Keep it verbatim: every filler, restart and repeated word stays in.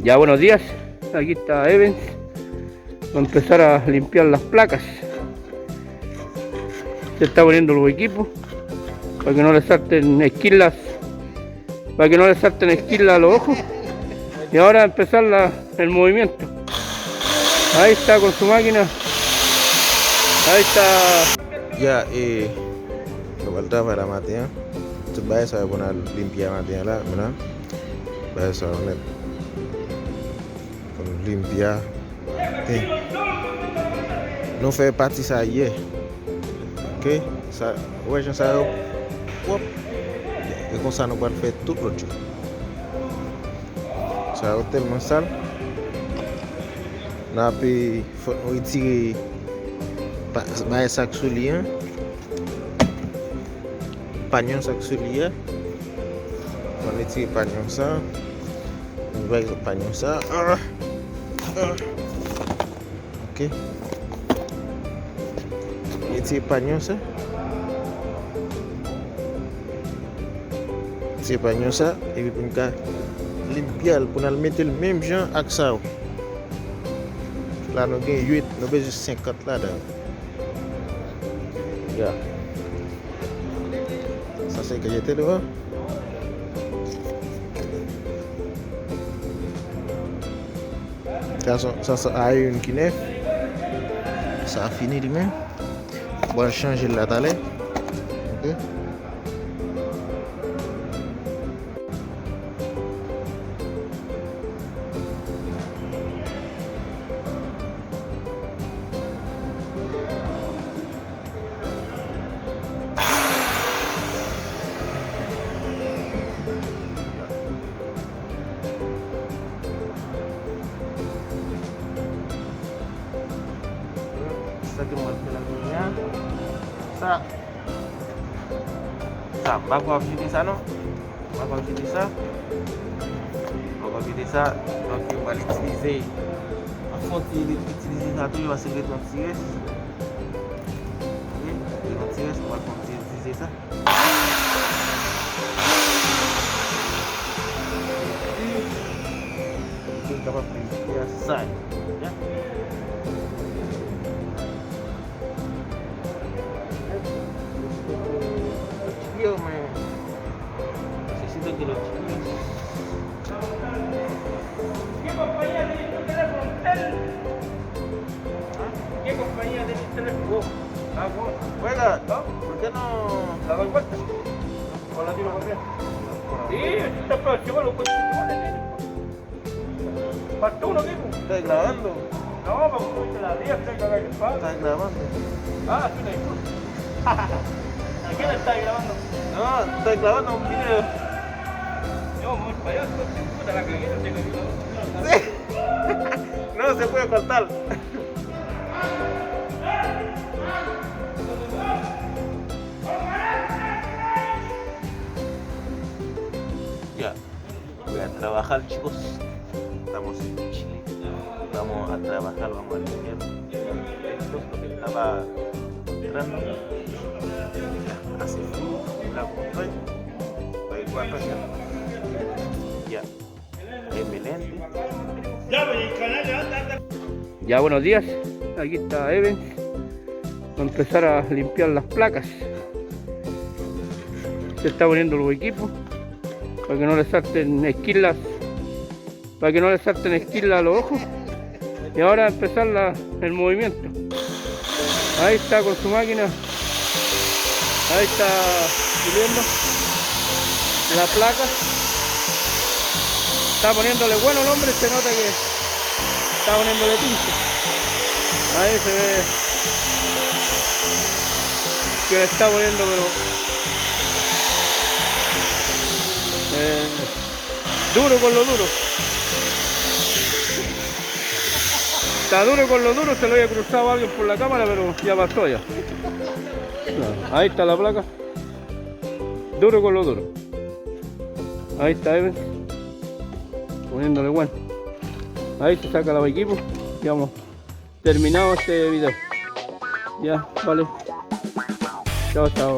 Ya, buenos días. Aquí está Evans. Va a empezar a limpiar las placas. Se está poniendo los equipos para que no le salten esquilas, para que no le salten esquilas a los ojos. Y ahora empezar la, el movimiento. Ahí está con su máquina. Ahí está. Ya, eh, nou pral travay la maten an. Tout bagay sa yo pou n al limpye a maten an la, men la. Bagay sa yo nèt. Pou n limpye a maten. Nou fè pati sa yè. Oke? Sa, ou wè jan sa yo pwòp? E konsa nou pral fè tout lòt yo. Sa yo tèlman sal. N ape, fòk nou retire pa, bagay sa k sou li an. Panyon sa k sou li a. Fòk nou retire panyon sa. Nou bay panyon sa. Ah! Ah! Oke. Retire panyon sa. Retire panyon sa, epi pou n ka limpye l, pou n al mete l menm jan ak sa yo. La nou gen uit, nou bezwen senkant ladan. Ya. Sa se gete devan. Sa se, sa se a youn ki nèf. Sa fini li menm. Bon, chanje l la talè. Oke. Sa ke mwen fè la kounye a. Sa. Sa, m pa kwè w ap jete sa non. M pa kwè w ap jete sa. M pa kwè w ap jete sa. Donk, yo pral itilize. Anfen, ti itilize sa tou, yo pase ret yon ti rès. Oke? Ret yon ti rès, nou pral fè yon ti itilize sa. Epi, kapab fè yon ti asay. Ya. Yo, men. Se si tanke lòt. Gen konpayi a te jete telefòn tel. Gen konpayi a te jete telefòn. Wè la. Kote nou? La respuesta. Hola, tiro konbyen? Sí, está próximo, lo puedes. Falta uno, tipo. ¿Estás grabando? No, vamos a poner la vía, que hay que agarrar el palo. ¿Estás grabando? Ah, sí, me disculpo. ¿A quién le estás grabando? No, estoy grabando un video. Yo, voy para allá, estoy puta la caguera, se cayó. Sí. No, se puede cortar. Ya. Voy a trabajar, chicos. Estamos en Chile. Vamos a trabajar, vamos a limpiar. Esto es lo que estaba mostrando. Hace frío, la compré. Voy a ir para allá. Ya. Emelende. Ya, buenos días. Aquí está Evans. Va a empezar a limpiar las placas. Se está poniendo los equipos para que no le salten esquilas, para que no le salten esquilas a los ojos. Y ahora empezar la, el movimiento. Ahí está con su máquina. Ahí está puliendo la placa. Está poniéndole bueno el hombre, se nota que está poniéndole tinta. Ahí se ve que le está poniendo, pero, eh, duro con lo duro. Está duro con lo duro, se lo había cruzado a alguien por la cámara, pero ya pasó ya. Ahí está la placa. Duro con lo duro. Ahí está Evans. Poniéndole bueno. Ahí se saca los equipos. Ya hemos terminado este video. Ya, vale. Chao, chao.